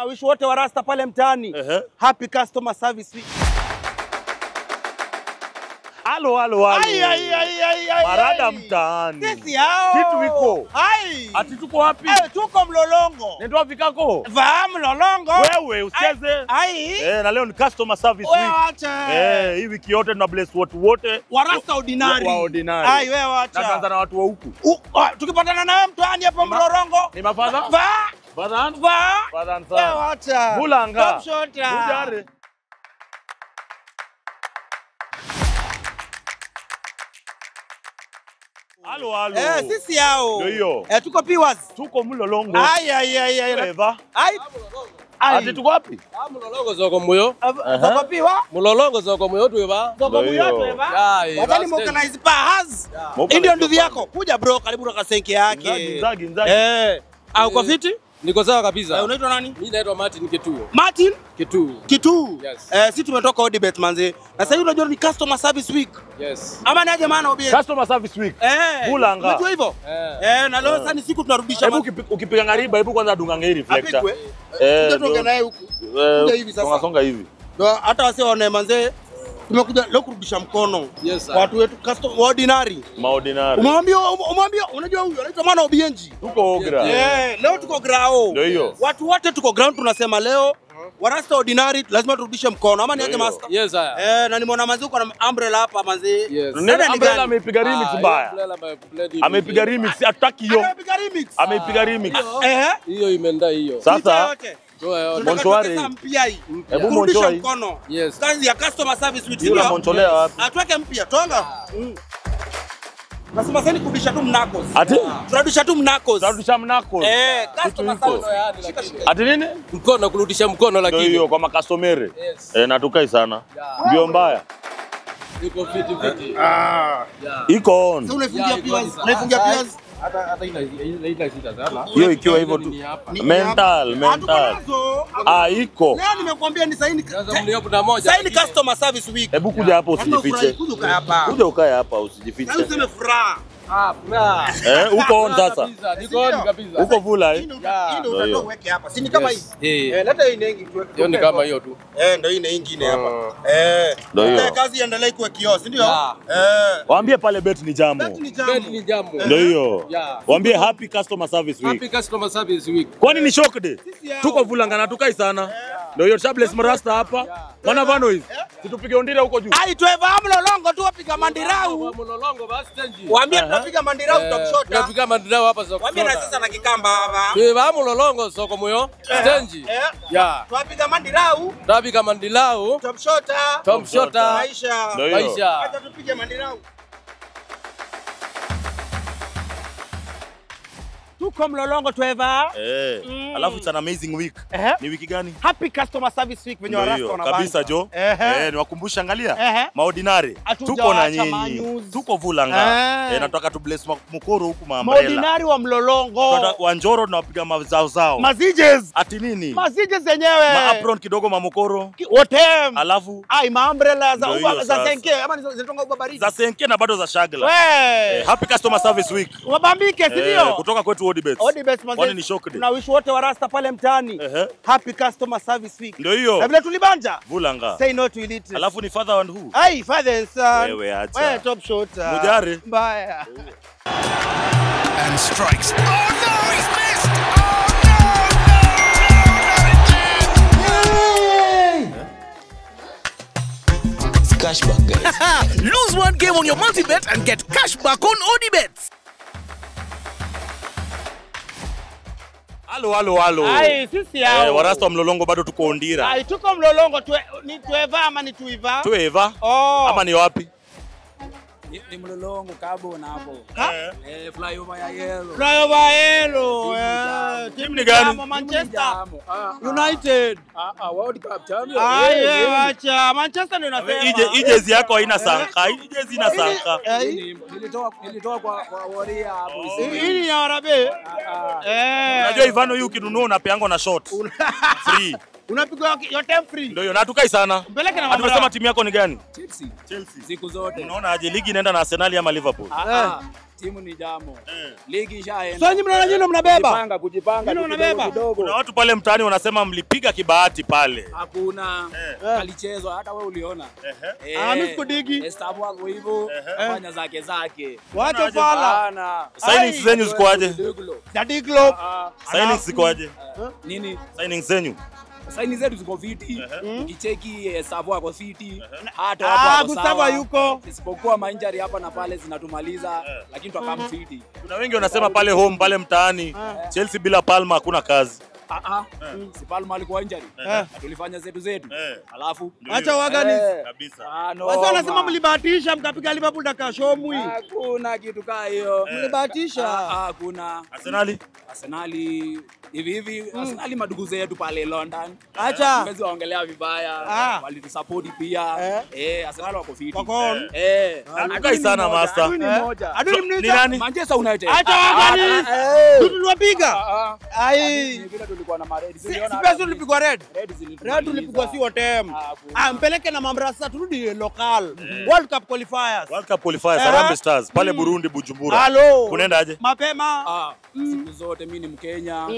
Tunawish wote wa Rasta pale mtaani. Happy customer service week. Halo halo halo. Ai ai ai ai ai. Marada mtaani. Sisi hao. Kitu iko. Ai. Ati tuko wapi? Eh, tuko Mlolongo. Ndio vikako. Vaa Mlolongo. Wewe usicheze. Ai. Eh, na leo ni customer service week. Wewe acha. Eh, hii wiki yote tuna bless watu wote. Wa Rasta ordinary. Wa ordinary. Ai, wewe acha. Na tuanza na watu wa huku. Tukipatana nawe mtaani hapo Mlolongo. Ni mafadha? Vaa. Father. Vaa. Father. Wewe acha. Bulanga. Top shota. Bujare. Halo halo. Eh, sisi hao. Ndio. Eh, tuko Piwas. Tuko Mlolongo. Ai ai ai ai. Eva. Ai. Ati tuko wapi? Mlolongo soko muyo. Soko piwa? Mlolongo soko muyo tueva. Soko muyo tueva. Watani organize pahaz. Ndio ndugu yako. Kuja bro, karibu na kasenki yake. Nzagi nzagi. Eh. Au uko fiti? Niko sawa kabisa. Unaitwa nani? Mimi naitwa Martin Kituu. Martin Kituu. Kituu. Yes. Eh, sisi tumetoka Odibet manze. Na sasa unajua ni customer service week. Yes. Ama ni aje maana Odibet? Customer service week. Eh. Bulanga. Unajua hivyo? Eh, na leo sasa ni siku tunarudisha. Hebu ukipiga ngariba, hebu kwanza dunga ngeri reflector. Eh. Tutoke naye huku. Kuja hivi sasa. Songa songa hivi. Ndio hata wase waone manze. Tumekuja leo kurudisha mkono. Yes, sir. Watu wetu customer ordinary. Maordinary. Umwambia unajua huyu anaitwa Mwana Obienji. Tuko Ogra. Eh, leo tuko grao. Ndio hiyo. Watu wote tuko ground tunasema leo Warasta ordinary lazima turudishe mkono. Ama ni aje master? Yes sir. Eh, na nimeona manzi uko na umbrella hapa manzi. Yes. Umbrella amepiga remix mbaya. Amepiga remix, hatutaki hiyo. Amepiga remix. Amepiga remix. Eh. Hiyo imeenda hiyo. Sasa Monchoari. Hebu monchoa mkono. Yes. Kazi ya customer service week. Hiyo moncholea wapi? Atweke mpya, tonga. Nasema sasa ni kurudisha tu mnakos. Ati? Turudisha tu mnakos. Turudisha mnakos. Eh, customer service. Shika shika. Ati nini? Mkono kurudisha mkono lakini. Ndio hiyo kwa makastomere. Yes. Eh, natukai sana. Ndio mbaya. Iko fiti fiti. Ah. Iko on. Sasa unaifungia piwas. Unaifungia piwas. Hata ina sita sana. Hiyo ikiwa hivyo tu. Mental, mental. Ah, iko. Leo nimekuambia ni saini. Sasa mliopo moja. Saini customer service week. Hebu kuja hapo usijifiche. Kuja ukae hapa. Kuja ukae hapa usijifiche. Sasa useme furaha. Ah, furaha. Eh, uko on sasa. Niko on kabisa. Uko vula eh. Hii ndio utatoa uweke hapa. Si ni kama hii. Eh, leta hii nyingi tuweke. Hiyo ni kama hiyo tu. Eh, ndio hii nyingine hapa. Eh. Ndio kazi iendelee kuwa kioo, si ndio? Eh. Waambie pale bet ni jamu. Bet ni jamu. Bet ni jamu. Ndio hiyo. Waambie happy customer service week. Happy customer service week. Kwani ni shock day? Tuko vulanga na tukai sana. Ndio hiyo bless Marasta hapa. Mwana vano hizi. Situpige ondira huko juu. Ai tueva Mlolongo tu wapiga mandirau. Mlolongo basi tenji. Waambie tunapiga mandirau top shot. Tunapiga mandirau hapa soko. Waambie na sasa na kikamba hapa. Tueva Mlolongo soko moyo. Tenji. Ya. Tunapiga mandirau. Tunapiga mandirau. Top shot. Top shot. Maisha. Maisha. Acha tupige mandirau. Tuko Mlolongo tueva. Eh. Alafu it's an amazing week. Ni wiki gani? Happy customer service week venye Warasta wanabanga. Kabisa jo. Eh, niwakumbusha angalia. Maordinary. Tuko na nyinyi. Tuko vulanga. Eh, nataka tu bless mkoro huku maumbrella. Maordinary wa Mlolongo. Wa Njoro tunawapiga mazao zao. Mazijes. Ati nini? Mazijes zenyewe. Ma apron kidogo mamokoro. Wote. Alafu ai ma umbrella za uba za senke ama zinatonga uba baridi. Za senke na bado za shagla. Eh, happy customer service week. Wabambike si ndio? Kutoka kwetu Odibet. Odibet manze. Kwani ni shock day. Tunawish wote wa Rasta pale mtaani. Happy customer service week. Ndio hiyo. Na vile tulibanja. Bulanga. Say no to illiteracy. Alafu ni father and who? Ai, father and son. Wewe acha. Wewe top shot. Mujare. Mbaya. And strikes. Oh no, he's missed. Oh no, no, no, no, not again. It's cashback, guys. Lose one game on your multi-bet and get cashback on Odibets. Halo halo halo. Ai sisi hao. Eh, Warasta wa Mlolongo bado tuko ondira. Ai tuko Mlolongo ni tueva ama ni tuiva? Tueva. Oh. Ama ni wapi? Ni Mlolongo kabo na hapo. Eh, flyover ya yellow. Flyover yellow. Eh, timu ni gani? Manchester United. World Cup champion. Ai acha Manchester ndio nasema. Ije jezi yako haina sanka. Hii jezi ina sanka. Nilitoa kwa warrior hapo. Hii ni ya Arabe. Eh. Unajua Ivano hii ukinunua unapeangwa na short. Free. Unapigwa your time free. Ndio hiyo. Na tukai sana. Mpeleke na mama. Tumesema timu yako ni gani? Chelsea. Chelsea. Siku zote. Unaona aje ligi inaenda na Arsenal ama Liverpool? Timu ni jamo. Ligi ishaenda. So nyinyi mnaona nyinyi mnabeba. Kujipanga mnabeba. Kuna watu pale mtaani wanasema mlipiga kibahati pale. Hakuna. Alichezwa hata wewe uliona. Mimi sikudigi. Estabu hapo hivyo fanya zake zake. Wacha fala. Signings zenyu zikoaje? Dadiglo. Signings zikoaje? Nini? Signings zenyu. Saini zetu ziko fiti. Ukicheki Savo ako fiti. Hata hapo Gustavo yuko. Isipokuwa mainjari hapa na pale zinatumaliza, lakini tutakam fiti. Kuna wengi wanasema pale home pale mtaani Chelsea bila Palmer hakuna kazi. Si Palmer alikuwa injury. Tulifanya zetu. Alafu acha wagani kabisa. Wasa wanasema mlibahatisha mkapiga Liverpool dakika shomwi. Hakuna kitu kaa hiyo. Mlibahatisha. Hakuna. Arsenali hivi hivi Arsenali madugu zetu pale London. Acha. Huwezi waongelea vibaya. Walitusupport pia. Arsenal wako fiti. Wako on. Hatukai sana master. Adui mnita. Manchester United. Acha wagani. Tuliwapiga. Ai. Vile tulikuwa na red. Si pesa tulipigwa red. Red tulipigwa si wote. Mpeleke na Mambrasa turudi local. World Cup qualifiers. World Cup qualifiers Harambee Stars pale Burundi Bujumbura. Kunaenda aje? Mapema. Siku zote mimi ni Mkenya.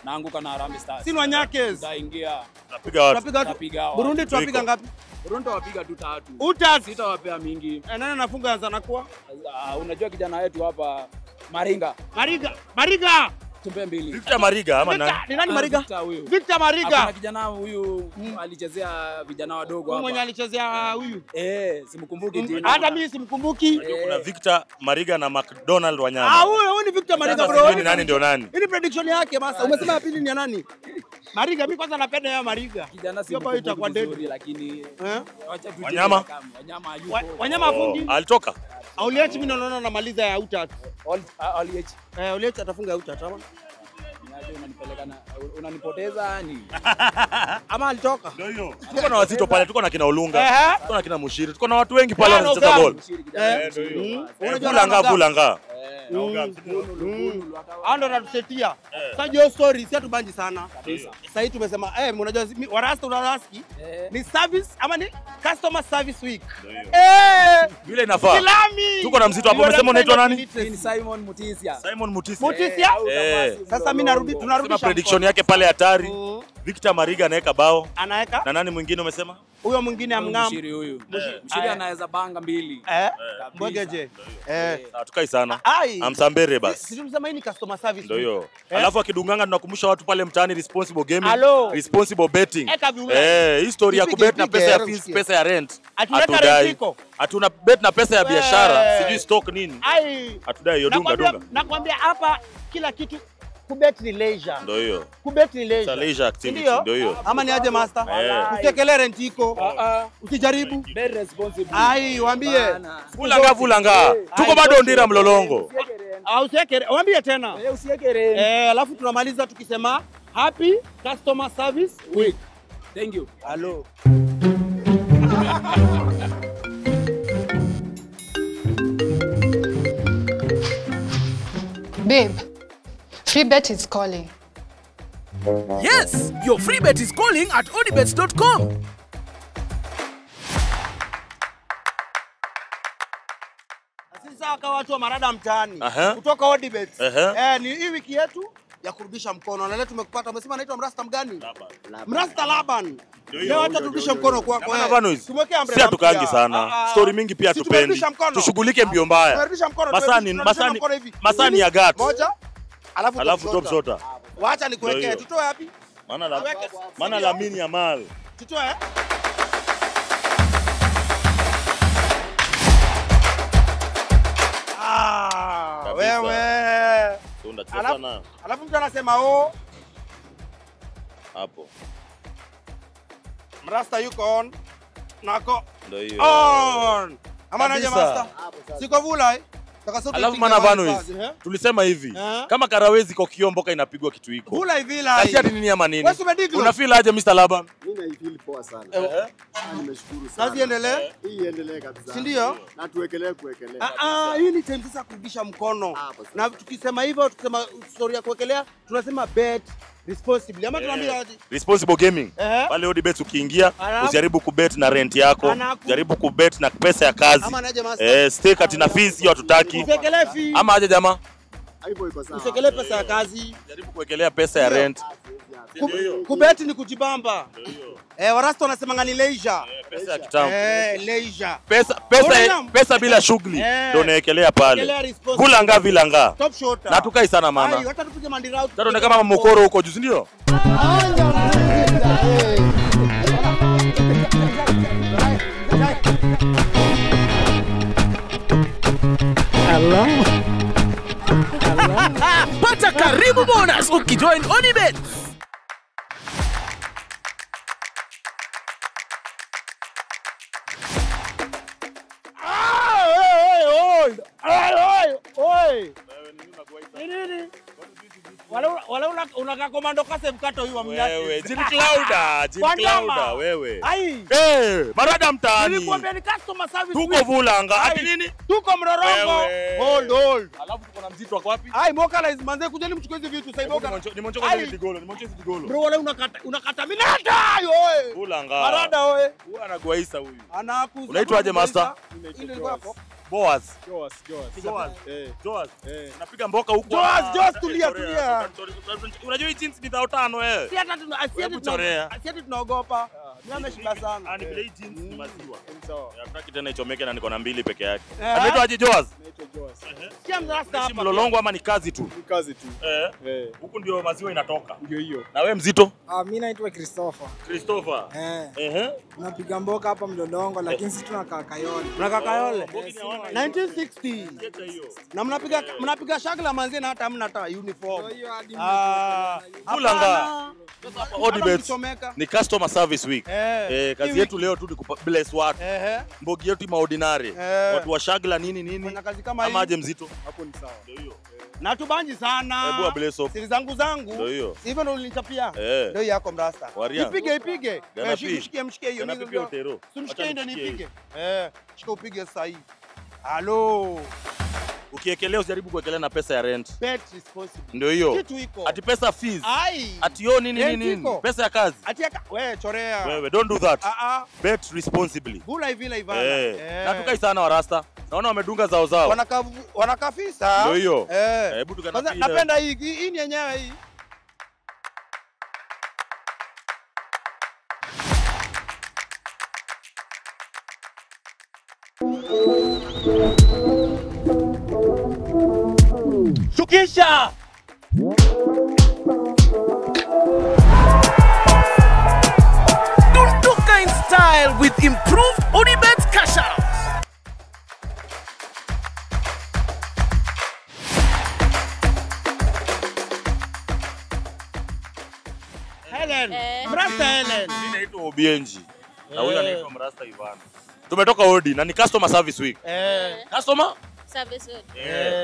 Naanguka na Harambee Stars. Si Wanyakes. Tutaingia. Tunapiga watu. Tunapiga watu. Burundi tunapiga ngapi? Burundi tunapiga tu 3. Utatu. Sitawapea mingi. Nani anafunga sana kwa? Unajua kijana wetu hapa Mariga. Mariga. Tumpe mbili. Victor Mariga ama nani? Ni nani Mariga? Victor Mariga. Kuna kijana huyu alichezea vijana wadogo hapa. Mwenye alichezea huyu. Simkumbuki jina. Hata mimi simkumbuki. Kuna Victor Mariga na McDonald Wanyama. Huyu ni Victor Mariga bro. Ni nani ndio nani? Hii ni prediction yake masa. Umesema ya pili ni ya nani? Mariga, mimi kwanza napenda ya Mariga. Kijana simkumbuki vizuri lakini acha tu Wanyama. Wanyama yuko. Wanyama afungi. Alitoka. Oliech mimi naona namaliza ya utatu. Oliech. Oliech atafunga utatu ama? Unanipeleka na unanipoteza yani. Ama alitoka. Ndio hiyo. Tuko na wazito pale, tuko na kina Olunga, tuko na kina Mushiri, tuko na watu wengi pale wanacheza ball. Ndio hiyo. Unajua Vulanga. Hao ndio wanatusetia. Sasa hiyo story si atubanji sana. Sasa hii tumesema unajua warasta unaraski ni service ama ni customer service week. Yule inafaa. Tuko na mzito hapo. Umesema unaitwa nani? Ni Simon Mutisia. Simon Mutisia. Mutisia? Sasa mimi narudi tunarudisha prediction yake pale hatari. Victor Mariga anaweka bao. Anaweka? Na nani mwingine umesema? Huyo mwingine amngam. Mshiri huyu. Mshiri anaweza banga mbili. Mbogeje. Hatukai sana. Amsambere basi. Sisi tumesema hii ni customer service. Ndio hiyo. Alafu akidunganga tunakumbusha watu pale mtaani responsible gaming, responsible betting. Hii story ya kubet na pesa ya fees, pesa ya rent. Hatudai. Hatuna bet na pesa ya biashara, sijui stock nini. Hatudai hiyo dunga. Nakwambia hapa kila kitu kubet ni leisure. Ndio hiyo. Kubet ni leisure. Leisure activity ndio hiyo. Ama ni aje master? Utekele rent iko. Usijaribu. Be responsible. Ai, waambie. Vulanga vulanga. Tuko bado ndira mlolongo. Usiweke, waambie tena. Usiweke rent. Alafu tunamaliza tukisema happy customer service week. Thank you. Hello. Babe, Freebet is calling. Yes, your Freebet is calling at odibets.com. Sasa kwa watu wa marada mtaani kutoka Odibets. Ni hii wiki yetu ya kurudisha mkono. Na leo tumekupata. Umesema anaitwa Mrasta mgani? Mrasta Laban. Leo acha turudishe mkono kwako. Tumwekee umbrella. Si hatukangi sana. Story mingi pia tupendi. Tushughulike mbio mbaya. Masani ya gat. Moja. Alafu top shota. Wacha nikuwekee. Tutoe wapi? Maana Lamine Yamal. Tutoe. Wewe. Alafu mtu anasema hapo. Mrasta yuko on. Nako. Ndio hiyo. On. Ama naje master? Siko vula eh. Alafu maana Vanois, tulisema hivi, kama Karawezi kwa kioo mboka inapigwa kitu iko. Vula hivi la. Kasi ati nini ama nini? Una feel aje Mr. Laban? Mimi na feel poa. Poa sana. Nimeshukuru sana. Kazi iendelee? Hii iendelee kabisa. Si ndio? Na tuwekelee kuwekelea. Hii ni time sasa kurudisha mkono. Na tukisema hivyo, tukisema story ya kuwekelea, tunasema bet responsibly. Ama tunaambia aje? Responsible gaming. Pale Odibet ukiingia, usijaribu kubet na rent yako, jaribu kubet na pesa ya kazi. Ama naje master? Stake ati na fees hiyo hatutaki. Usiwekelee fee. Ama aje jamaa? Hivyo iko sawa. Usiwekelee pesa ya kazi. Jaribu kuwekelea pesa ya rent. Kubeti ni kujibamba. Warasta wanasema ni leisure. Pesa ya kitambo. Leisure. Pesa bila shughuli ndio unawekelea pale. Vulanga vilanga. Top shot. Na tukai sana maana. Ai, hata tupige mandira out. Sasa kama mokoro huko juu, si ndio? Allah. Pata karibu bonus ukijoin Odibet. Wala unaka komando kase mkato huyu wa mnyati. Wewe, Jim Clouder, Jim Clouder wewe. Ai. Marada mtaani. Nilikwambia ni customer service. Tuko Vulanga. Ati nini? Tuko Mlolongo. Hold hold. Alafu tuko na mzito wako wapi? Ai, Mokala manze kujeni mchukue hizi vitu sasa hivi. Nimonchoka hizi digolo, nimonchoka hizi digolo. Bro, wala unakata minata oe. Vulanga. Marada oe. Huyu anaguaisa huyu. Anakuza. Unaitwaje master? Boaz. Joas. Joas. Unapiga mboka huko. Joas, tulia tulia. Unajua hii jeans ni 5,000 wewe. Si hata tunaogopa. Mimi ameshiba sana. Ni vile hii jeans ni maziwa. Hataki tena ichomeke na niko na mbili peke yake. Anaitwa aje Joas? Naitwa Joas. Sikia mrasta hapa. Mlolongo ama ni kazi tu? Ni kazi tu. Huku ndio maziwa inatoka. Ndio hiyo. Na wewe mzito? Mimi naitwa Christopher. Christopher. Tunapiga mboka hapa Mlolongo lakini sisi tunakaa Kayole. Tunakaa Kayole. 1960. Na mnapiga shagla manze na hata hamna hata uniform. Vulanga. Odibet ni customer service week. Kazi yetu leo tu ni kubless watu. Mbogi yetu maordinary. Watu wa shagla nini nini. Ama aje mzito? Hapo ni sawa. Ndio hiyo. Na tubanji sana. Hebu bless up. Siri zangu. Ndio hiyo. Hivyo ndio ulinichapia. Ndio yako mrasta. Ipige ipige. Mshikie hiyo. Mshikie ndio nipige. Shika upige sasa hii. Halo. Ukiekelea usijaribu kuekelea na pesa ya rent. Bet responsible. Ndio hiyo. Kitu iko. Ati pesa fees. Ai. Ati yo nini nini nini. Pesa ya kazi. Ati ya wewe chorea. Wewe don't do that. Bet responsibly. Bula hivi la ivana. Na tukai sana warasta. Naona wamedunga zao zao. Wanakafisa. Ndio hiyo. Hebu tukana. Napenda hii. Hii ni yenyewe hii. Shukisha! Tunduka in style with improved Odibet cash out. Helen, Mrasta Helen. Mimi naitwa Obienji. Na huyu anaitwa Mrasta Ivan. Tumetoka Odi na ni customer service week. Customer service week.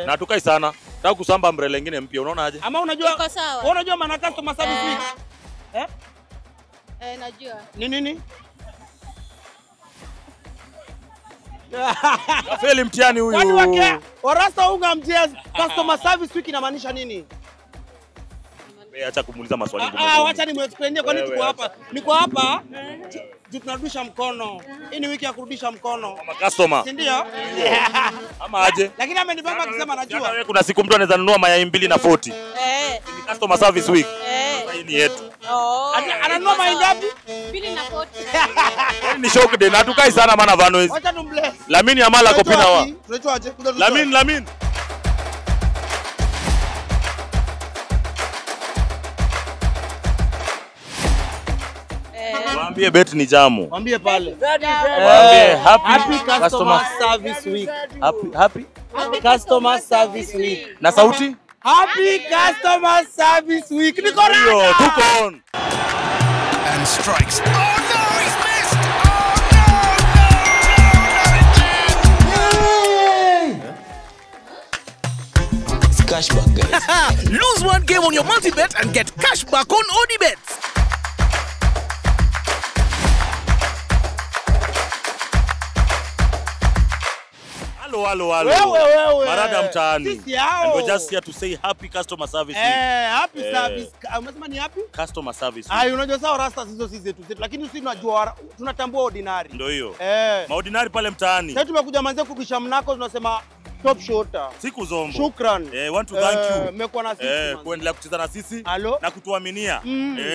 Na tukai sana. Nataka kusamba umbrella nyingine mpya, unaona aje? Ama unajua unajua maana customer service week? Najua. Ni nini? Kafeli mtihani huyu. Kwani wake Warasta unga mjia customer service week inamaanisha nini? Wewe acha kumuuliza maswali ngumu. Wacha nimuexplainie kwa nini tuko hapa. Niko hapa juu tunarudisha mkono. Hii ni wiki ya kurudisha mkono. Kama customer. Si ndio? Ama aje? Lakini amenibamba akisema najua. Wewe kuna siku mtu anaweza nunua mayai 2 na 40. Ni customer service week. Hii ni yetu. Ananunua mayai ngapi? 2 na 40. Ni shock day na tukai sana maana vano hizi. Wacha tumbless. Lamine Yamal akopina wa. Tunaitwa aje? Lamine. Waambie bet ni jamu. Waambie pale. Waambie happy customer service week. Happy customer service week. Na sauti? Happy customer service week. Niko rada. Tuko on. And strikes. Oh no, he's missed. Oh no, no, no, no. It's cashback, guys. Lose one game on your multi-bet and get cash back on Odibet. Halo, halo, halo. Wewe wewe. Marada mtaani. Sisi hao. And we're just here to say happy customer service week. Eh, happy service. Unasema ni happy? Customer service week. Ai, unajua sawa rasta hizo si zetu zetu, lakini sisi tunajua tunatambua ordinary. Ndio hiyo. Maordinary pale mtaani. Sasa tumekuja manze kurudisha mnako, tunasema top shota. Siku zombo. Shukran. Want to thank you. Mmekuwa na sisi. Kuendelea kucheza na sisi na kutuaminia.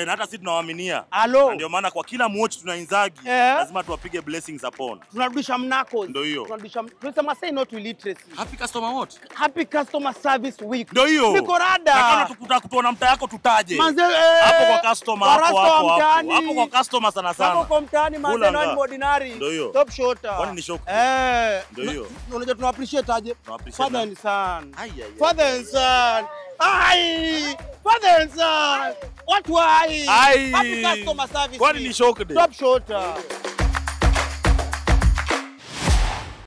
Na hata sisi tunawaaminia. Halo. Ndio maana kwa kila watch tuna Inzaghi lazima tuwapige blessings upon. Tunarudisha mnako. Ndio hiyo. Tunarudisha, tunasema say no to illiteracy. Happy customer what? Happy customer service week. Ndio hiyo. Niko rada. Na kama tukutaka kutuona mtaa yako tutaje. Manze, hapo kwa customer hapo hapo hapo. Hapo kwa customer sana sana. Hapo kwa mtaani manze no ordinary. Ndio hiyo. Top shota. Kwani ni shock? Ndio hiyo. Unajua tuna appreciate aje? Father and son. Father and son. Ai! Father and son. Watu ai. Happy customer service. Kwani ni shock day? Top shota.